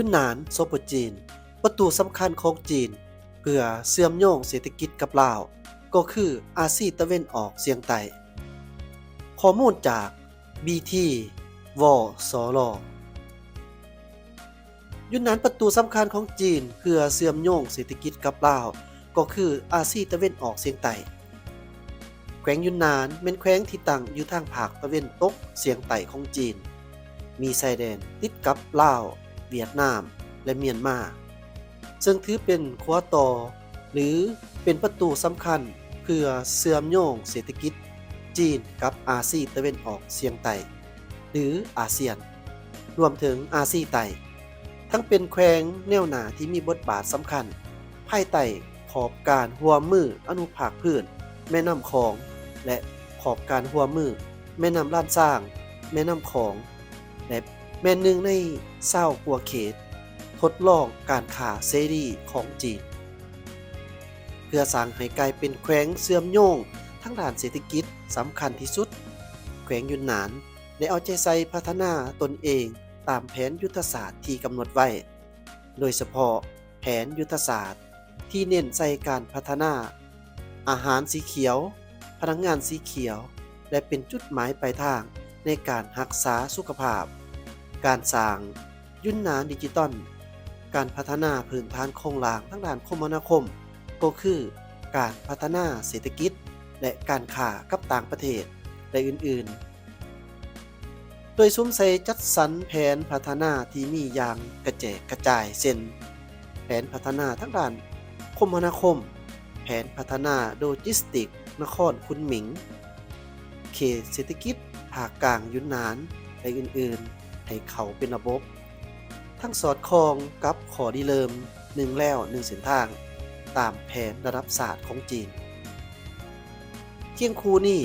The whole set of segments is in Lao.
ຢຸນນານ ສປ ຈີນ. ປະຕູສຳຄັນຂອງຈີນເພື່ອເຊື່ອມໂຍງເສດຖະກິດກັບລາວ ກໍຄືອາຊີຕາເວັນອອກສຽງໃຕ້. ຂໍ້ມູນຈາກ ບີທີ ວສລ. ຢຸນນານ ປະຕູສຳຄັນຂອງຈີນເພື່ອເຊື່ອມໂຍງເສດຖະກິດກັບລາວ ກໍຄືອາຊີຕາເວັນອອກສຽງໃຕ້. ແຂວງຢຸນນານແມ່ນແຂວງທີ່ຕັ້ງຢູ່ທາງພາກຕາເວັນຕົກສຽງໃຕ້ຂອງຈີນ, ມີຊາຍແດນຕິດກັບລາວ, ຫວຽດນາມ ແລະ ມຽນມາ, ເຊິ່ງຖືເປັນຂົວຕໍ່ ຫຼື ເປັນປະຕູສຳຄັນເພື່ອເຊື່ອມໂຍງເສດຖະກິດຈີນກັບອາຊີຕາເວັນອອກສຽງໃຕ້ ຫຼື ອາຊຽນ, ລວມເຖິງອາຊີໃຕ້, ທັງເປັນແຂວງແນວໜ້າທີ່ມີບົດບາດສຳຄັນພາຍໃຕ້ຂອບການຮ່ວມມືອະນຸພາກພື້ນແມ່ນ້ຳຂອງ ແລະ ຂອບການຮ່ວມມືແມ່ນ້ຳລານຊາງ, ແມ່ນ້ຳຂອງ ແລະ ແມ່ນໜຶ່ງໃນຊາວກວ່າເຂດທົດລອງການຄ້າເສລີຂອງຈີນ. ເພື່ອສ້າງໃຫ້ກາຍເປັນແຂວງເຊື່ອມໂຍງທາງດ້ານເສດຖະກິດສຳຄັນທີ່ສຸດ, ແຂວງຢຸນນານໄດ້ເອົາໃຈໃສ່ພັດທະນາຕົນເອງຕາມແຜນຍຸດທະສາດທີ່ກຳນົດໄວ້, ໂດຍສະເພາະແຜນຍຸດທະສາດທີ່ເນັ້ນໃສ່ການພັດທະນາອາຫານສີຂຽວ, ພະລັງງານສີຂຽວ ແລະ ເປັນຈຸດໝາຍປາຍທາງໃນການຮັກສາສຸຂະພາບ, ການສ້າງຢຸນນານດິຈິຕອນ, ການພັດທະນາພື້ນຖານໂຄງລ່າງທາງດ້ານຄົມມະນາຄົມ, ກໍຄືການພັດທະນາເສດຖະກິດ ແລະ ການຄ້າກັບຕ່າງປະເທດ ແລະ ອື່ນໆ. ໂດຍສຸມໃສ່ຈັດສັນແຜນພັດທະນາທີ່ມີຢ່າງກະແຈກກະຈາຍ ເຊັ່ນ ແຜນພັດທະນາທາງດ້ານຄົມມະນາຄົມ, ແຜນພັດທະນາໂລຈິສຕິກນະຄອນຄຸນໝິງ, ເຂດເສດຖະກິດພາກກາງຢຸນນານ ແລະ ອື່ນໆ ໃຫ້ເຂົ້າເປັນລະບົບ, ທັງສອດຄ່ອງກັບຂໍ້ລິເລີ່ມໜຶ່ງແລວໜຶ່ງເສັ້ນທາງ ຕາມແຜນລະດັບຊາດຂອງຈີນ. ຄຽງຄູ່ນີ້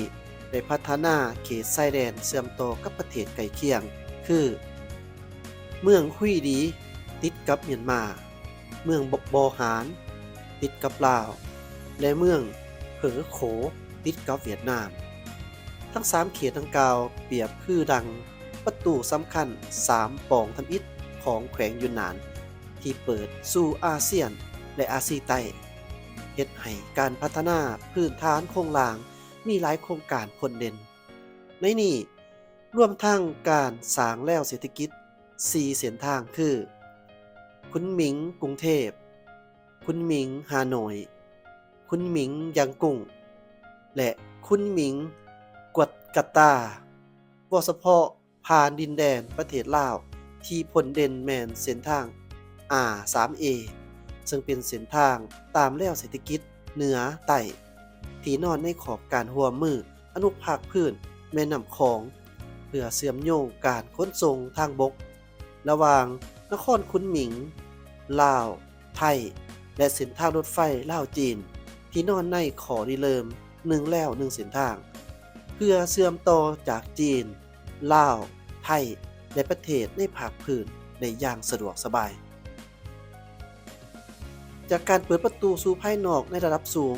ໄດ້ພັດທະນາເຂດຊາຍແດນເຊື່ອມຕໍ່ກັບປະເທດໃກ້ຄຽງ ຄື ເມືອງຮຸຍດີ ຕິດກັບມຽນມາ, ເມືອງ ບໍ່ ບໍ່ຫານ ຕິດກັບລາວ ແລະ ເມືອງເຜີໂຂ ຕິດກັບຫວຽດນາມ. ທັງສາມເຂດດັ່ງກ່າວປຽບຄືດັ່ງປະຕູສຳຄັນສາມປ່ອງທຳອິດຂອງແຂວງຢຸນນານ ທີ່ເປີດສູ່ອາຊຽນ ແລະ ອາຊີໃຕ້, ເຮັດໃຫ້ການພັດທະນາພື້ນຖານໂຄງລ່າງມີຫຼາຍໂຄງການພົ້ນເດັ່ນ. ໃນນີ້ ລວມທັງການສ້າງແລວເສດຖະກິດສີ່ເສັ້ນທາງຄື ຄຸນໝິງກຸງເທບ, ຄຸນໝິງຮ່າໂນ້ຍ, ຄຸນໝິງຢາງກຸ້ງ ແລະ ຄຸນໝິງກວດກາຕາ. ເວົ້າສະເພາະຜ່ານດິນແດນປະເທດລາວ ທີ່ພົ້ນເດັ່ນແມ່ນເສັ້ນທາງ ອາ ສາມເອ ເຊິ່ງເປັນເສັ້ນທາງຕາມແລວເສດຖະກິດເໜືອໃຕ້ ທີ່ນອນໃນຂອບການຮ່ວມມື ອະນຸພາກພື້ນແມ່ນ້ຳຂອງ ເພື່ອເຊື່ອມໂຍງການຂົນສົ່ງທາງບົກລະຫວ່າງນະຄອນຄຸນໝິງ, ລາວ, ໄທ ແລະ ເສັ້ນທາງລົດໄຟລາວ-ຈີນ ທີ່ນອນໃນຂໍ້ລິເລີ່ມໜຶ່ງແລວໜຶ່ງເສັ້ນທາງ ເພື່ອເຊື່ອມຕໍ່ຈາກຈີນ, ລາວ, ໄທ ແລະ ປະເທດໃນພາກພື້ນໄດ້ຢ່າງສະດວກສະບາຍ. ຈາກການເປີດປະຕູສູ່ພາຍນອກໃນລະດັບສູງ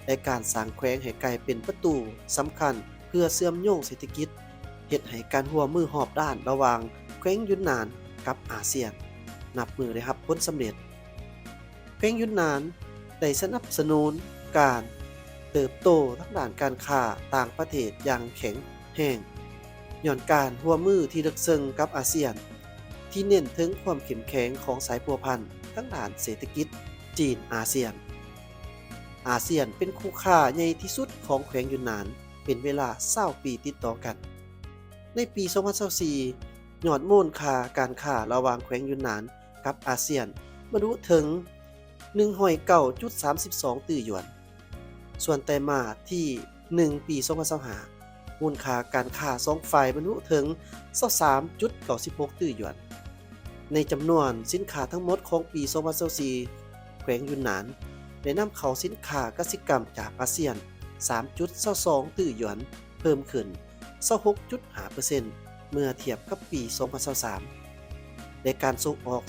ແລະ ການສ້າງແຂວງໃຫ້ກາຍເປັນປະຕູສຳຄັນເພື່ອເຊື່ອມໂຍງເສດຖະກິດ, ເຮັດໃຫ້ການຮ່ວມມືຮອບດ້ານລະຫວ່າງແຂວງຢຸນນານກັບອາຊຽນ ນັບມື້ໄດ້ຮັບຜົນສຳເລັດ. ແຂວງຢຸນນານໄດ້ສະໜັບສະໜູນການເຕີບໂຕທາງດ້ານການຄ້າຕ່າງປະເທດຢ່າງແຂງແຮງ ຍ້ອນການຮ່ວມມືທີ່ເລິກເຊິ່ງກັບອາຊຽນ ທີ່ເນັ້ນເຖິງຄວາມເຂັ້ມແຂງຂອງສາຍພົວພັນທາງດ້ານເສດຖະກິດຈີນອາຊຽນ. ອາຊຽນເປັນຄູ່ຄ້າໃຫຍ່ທີ່ສຸດຂອງແຂວງຢຸນນານເປັນເວລາຊາວປີຕິດຕໍ່ກັນ. ໃນປີສອງພັນຊາວສີ່ ຍອດມູນຄ່າການຄ້າລະຫວ່າງແຂວງຢຸນນານກັບອາຊຽນບັນລຸເຖິງໜຶ່ງຮ້ອຍເກົ້າຈຸດສາມສິບສອງຕື້ຢວນ. ສ່ວນໄຕມາດທີໜຶ່ງ ປີສອງພັນຊາວຫ້າ ມູນຄ່າການຄ້າສອງຝ່າຍບັນລຸເຖິງຊາວສາມຈຸດເກົ້າສິບຫົກຕື້ຢວນ. ໃນຈຳນວນສິນຄ້າທັງໝົດຂອງປີສອງພັນຊາວສີ່ ແຂວງຢຸນນານໄດ້ນຳເຂົ້າສິນຄ້າກະສິກຳຈາກອາຊຽນສາມຈຸດຊາວສອງຕື້ຢວນ, ເພີ່ມຂຶ້ນຊາວຫົກຈຸດຫ້າເປີເຊັນ ເມື່ອທຽບກັບປີສອງພັນຊາວສາມ ແລະ ການສົ່ງອອກ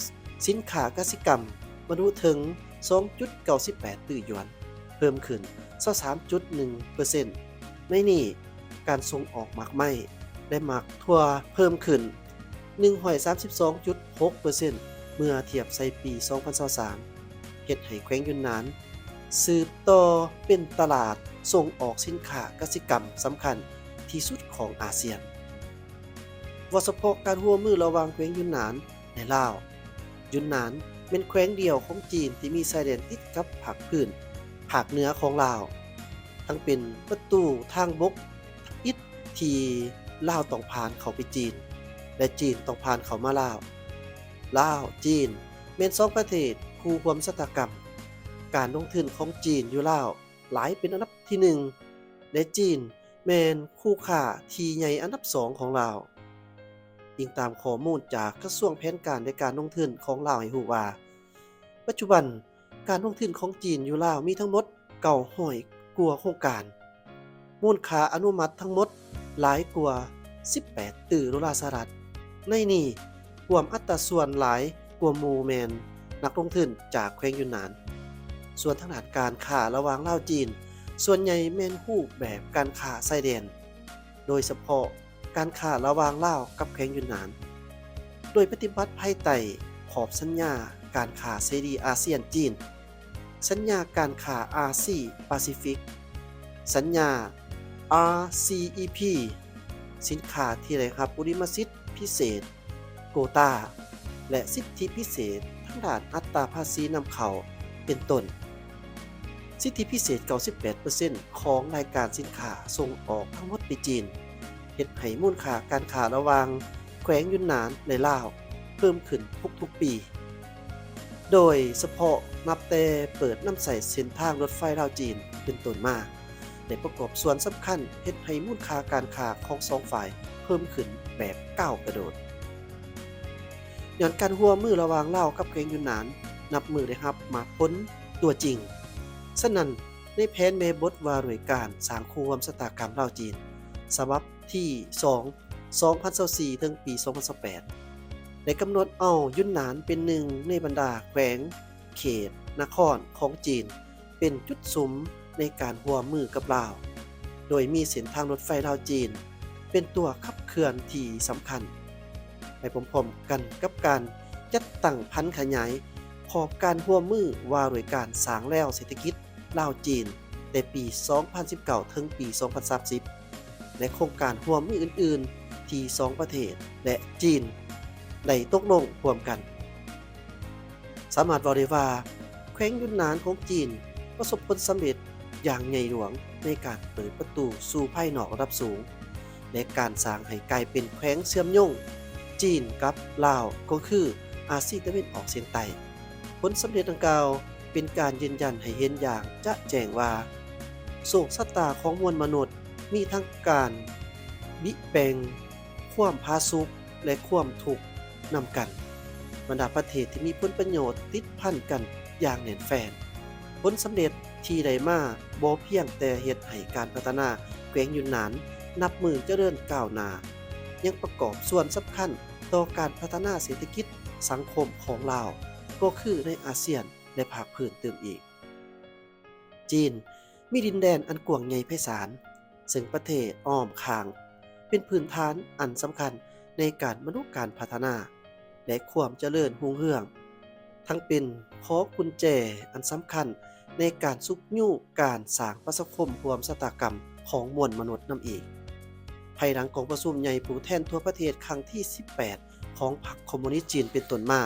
ສິນຄ້າກະສິກຳບັນລຸເຖິງສອງຈຸດເກົ້າສິບແປດຕື້ຢວນ, ເພີ່ມຂຶ້ນຊາວສາມຈຸດໜຶ່ງເປີເຊັນ. ໃນນີ້, ການສົ່ງອອກໝາກໄມ້ ແລະ ໝາກຖົ່ວເພີ່ມຂຶ້ນໜຶ່ງຮ້ອຍສາມສິບສອງຈຸດຫົກເປີເຊັນ ເມື່ອທຽບໃສ່ປີສອງພັນຊາວສາມ ເຮັດໃຫ້ແຂວງຢຸນນານສືບຕໍ່ເປັນຕະຫຼາດສົ່ງອອກສິນຄ້າກະສິກຳສຳຄັນທີ່ສຸດຂອງອາຊຽນ. ເວົ້າສະເພາະການຮ່ວມມືລະຫວ່າງແຂວງຢຸນນານ ແລະ ລາວ, ຢຸນນານແມ່ນແຂວງດຽວຂອງຈີນທີ່ມີຊາຍແດນຕິດກັບພາກພື້ນພາກເໜືອຂອງລາວ, ທັງເປັນປະຕູທາງບົກທຳອິດທີ່ລາວຕ້ອງຜ່ານເຂົ້າໄປຈີນ ແລະ ຈີນຕ້ອງຜ່ານເຂົ້າມາລາວ. ລາວ-ຈີນ ແມ່ນສອງປະເທດຄູ່ຮ່ວມຊະຕາກຳ. ການລົງທຶນຂອງຈີນຢູ່ລາວຫຼາຍເປັນອັນດັບທີໜຶ່ງ ແລະ ຈີນ ແມ່ນຄູ່ຄ້າທີ່ໃຫຍ່ອັນດັບສອງຂອງລາວ. ອີງຕາມຂໍ້ມູນຈາກກະຊວງແຜນການ ແລະ ການລົງທຶນຂອງລາວໃຫ້ຮູ້ວ່າ, ປັດຈຸບັນການລົງທຶນຂອງຈີນຢູ່ລາວມີທັງໝົດເກົ້າຮ້ອຍກວ່າໂຄງການ, ມູນຄ່າອະນຸມັດທັງໝົດຫຼາຍກວ່າສິບແປດຕື້ໂດລາສະຫະລັດ. ໃນນີ້ ກວມອັດຕາສ່ວນຫຼາຍກວ່າໝູ່ແມ່ນນັກລົງທຶນຈາກແຂວງຢຸນນານ. ສ່ວນທາງດ້ານການຄ້າລະຫວ່າງລາວ-ຈີນ ສ່ວນໃຫຍ່ແມ່ນຮູບແບບການຄ້າຊາຍແດນ, ໂດຍສະເພາະການຄ້າລະຫວ່າງລາວກັບແຂວງຢຸນນານ, ໂດຍປະຕິບັດພາຍໃຕ້ຂອບສັນຍາການຄ້າເສລີອາຊຽນ-ຈີນ, ສັນຍາການຄ້າອາຊີປາຊີຟິກ, ສັນຍາ ອາຊີອີພີ, ສິນຄ້າທີ່ໄດ້ຮັບບຸລິມະສິດພິເສດ, ໂກຕາ ແລະ ສິດທິພິເສດທາງດ້ານອັດຕາພາສີນຳເຂົ້າ ເປັນຕົ້ນ ສິດທິພິເສດເກົ້າສິບແປດເປີເຊັນຂອງລາຍການສິນຄ້າສົ່ງອອກທັງໝົດໄປຈີນ, ເຮັດໃຫ້ມູນຄ່າການຄ້າລະຫວ່າງແຂວງຢຸນນານ ແລະ ລາວເພີ່ມຂຶ້ນທຸກໆປີ. ໂດຍສະເພາະນັບແຕ່ເປີດນຳໃຊ້ເສັ້ນທາງລົດໄຟລາວ-ຈີນເປັນຕົ້ນມາ ໄດ້ປະກອບສ່ວນສຳຄັນເຮັດໃຫ້ມູນຄ່າການຄ້າຂອງສອງຝ່າຍເພີ່ມຂຶ້ນແບບກ້າວກະໂດດ. ຍ້ອນການຮ່ວມມືລະຫວ່າງລາວກັບແຂວງຢຸນນານ ນັບມື້ໄດ້ຮັບໝາກຜົນຕົວຈິງ. ສະນັ້ນ, ໃນແຜນແມ່ບົດວ່າດ້ວຍການສ້າງຄູ່ຮ່ວມຊະຕາກຳລາວ-ຈີນ ສະບັບທີສອງ ສອງພັນຊາວສີ່ ເຖິງປີສອງພັນຊາວແປດ ໄດ້ກຳນົດເອົາຢຸນນານເປັນໜຶ່ງໃນບັນດາແຂວງ ເຂດນະຄອນຂອງຈີນ ເປັນຈຸດສຸມໃນການຮ່ວມມືກັບລາວ, ໂດຍມີເສັ້ນທາງລົດໄຟລາວ-ຈີນເປັນຕົວຂັບເຄື່ອນທີ່ສຳຄັນ, ໄປພ້ອມໆກັນກັບການຈັດຕັ້ງຜັນຂະຫຍາຍຂອບການຮ່ວມມືວ່າດ້ວຍການສ້າງແລວເສດຖະກິດລາວ-ຈີນ ແຕ່ປີສອງພັນສິບເກົ້າ ເຖິງປີສອງພັນສາມສິບ ແລະ ໂຄງການຮ່ວມມືອື່ນໆທີ່ສອງປະເທດ ແລະ ຈີນ ໄດ້ຕົກລົງຮ່ວມກັນ. ສາມາດເວົ້າໄດ້ວ່າ ແຂວງຢຸນນານຂອງຈີນປະສົບຜົນສຳເລັດຢ່າງໃຫຍ່ຫຼວງໃນການເປີດປະຕູສູ່ພາຍນອກລະດັບສູງ ແລະ ການສ້າງໃຫ້ກາຍເປັນແຂວງເຊື່ອມໂຍງຈີນກັບລາວ ກໍຄືອາຊີຕາເວັນອອກສຽງໃຕ້. ຜົນສຳເລັດດັ່ງກ່າວເປັນການຢືນຢັນໃຫ້ເຫັນຢ່າງຈະແຈ້ງວ່າ ໂຊກຊະຕາຂອງມວນມະນຸດມີທັງການບິແບ່ງ ຄວາມຜາສຸກ ແລະ ຄວາມທຸກນຳກັນ. ບັນດາປະເທດທີ່ມີຜົນປະໂຫຍດຕິດພັນກັນຢ່າງແໜ້ນແຟ້ນ. ຜົນສຳເລັດທີ່ໄດ້ມາບໍ່ພຽງແຕ່ເຮັດໃຫ້ການພັດທະນາແຂວງຢຸນນານນັບມື້ຈະເລີນກ້າວໜ້າ, ຍັງປະກອບສ່ວນສຳຄັນຕໍ່ການພັດທະນາເສດຖະກິດສັງຄົມຂອງລາວ, ກໍຄືໃນອາຊຽນ ແລະ ພາກພື້ນຕື່ມອີກ. ຈີນ ມີດິນແດນອັນກວ້າງໃຫຍ່ໄພສານ, ເຊິ່ງປະເທດອ້ອມຂ້າງເປັນພື້ນຖານອັນສຳຄັນໃນການມະນຸການພັດທະນາ ແລະ ຄວາມຈະເລີນຮຸ່ງເຮືອງ, ທັງເປັນຫໍກຸນແຈອັນສຳຄັນໃນການຊຸກຍູ້ການສ້າງປະຊາຄົມຮ່ວມຊະຕາກຳຂອງມວນມະນຸດນຳອີກ. ພາຍຫຼັງກອງປະຊຸມໃຫຍ່ຜູ້ແທນທົ່ວປະເທດຄັ້ງທີສິບແປດ ຂອງພັກຄອມມູນິດຈີນເປັນຕົ້ນມາ.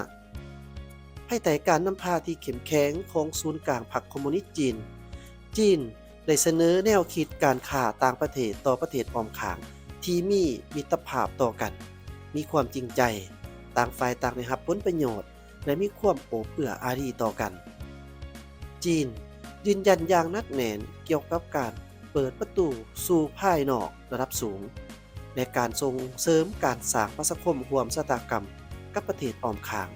ພາຍໃຕ້ການນຳພາທີ່ເຂັ້ມແຂງຂອງສູນກາງພັກຄອມມູນິດຈີນ, ຈີນໄດ້ສະເໜີແນວຄິດການຄ້າຕ່າງປະເທດຕໍ່ປະເທດອ້ອມຂ້າງທີ່ມີມິດຕະພາບຕໍ່ກັນ, ມີຄວາມຈິງໃຈ, ຕ່າງຝ່າຍຕ່າງໄດ້ຮັບຜົນປະໂຫຍດ ແລະ ມີຄວາມໂອບເອື້ອອາຣີຕໍ່ກັນ. ຈີນຢືນຢັນຢ່າງໜັກແໜ້ນກ່ຽວກັບການເປີດປະຕູສູ່ພາຍນອກລະດັບສູງ ແລະ ການສົ່ງເສີມການສ້າງປະຊາຄົມຮ່ວມຊະຕາກຳກັບປະເທດອ້ອມຂ້າງ,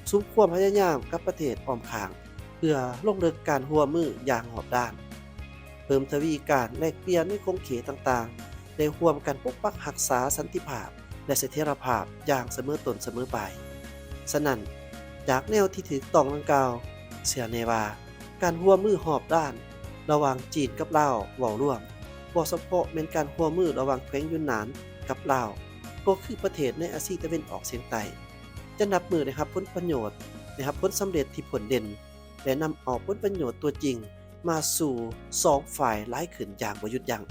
ສຸມຄວາມພະຍາຍາມກັບປະເທດອ້ອມຂ້າງ ເພື່ອລົງເລິກການຮ່ວມມືຢ່າງຮອບດ້ານ, ເພີ່ມທະວີການແລກປ່ຽນໃນຂົງເຂດຕ່າງໆ ແລະ ຮ່ວມກັນປົກປັກຮັກສາສັນຕິພາບ ແລະ ສະຖຽນລະພາບຢ່າງສະເໝີຕົ້ນສະເໝີປາຍ. ສະນັ້ນ, ຈາກແນວທີ່ຖືກຕ້ອງດັ່ງກ່າວ, ເຊື່ອແນ່ວ່າການຮ່ວມມືຮອບດ້ານລະຫວ່າງຈີນກັບລາວເວົ້າລວມ, ບໍ່ສະເພາະແມ່ນການຮ່ວມມືລະຫວ່າງແຂວງຢຸນນານກັບລາວ, ກໍຄືປະເທດໃນອາຊີຕາເວັນອອກສຽງໃຕ້, ຈະນັບມື້ໄດ້ຮັບຜົນປະໂຫຍດ, ໄດ້ຮັບຜົນສຳເລັດທີ່ພົ້ນເດັ່ນ ແລະ ນຳເອົາຜົນປະໂຫຍດຕົວຈິງມາສູ່ສອງຝ່າຍຫຼາຍຂຶ້ນຢ່າງບໍ່ຢຸດຢັ້ງ.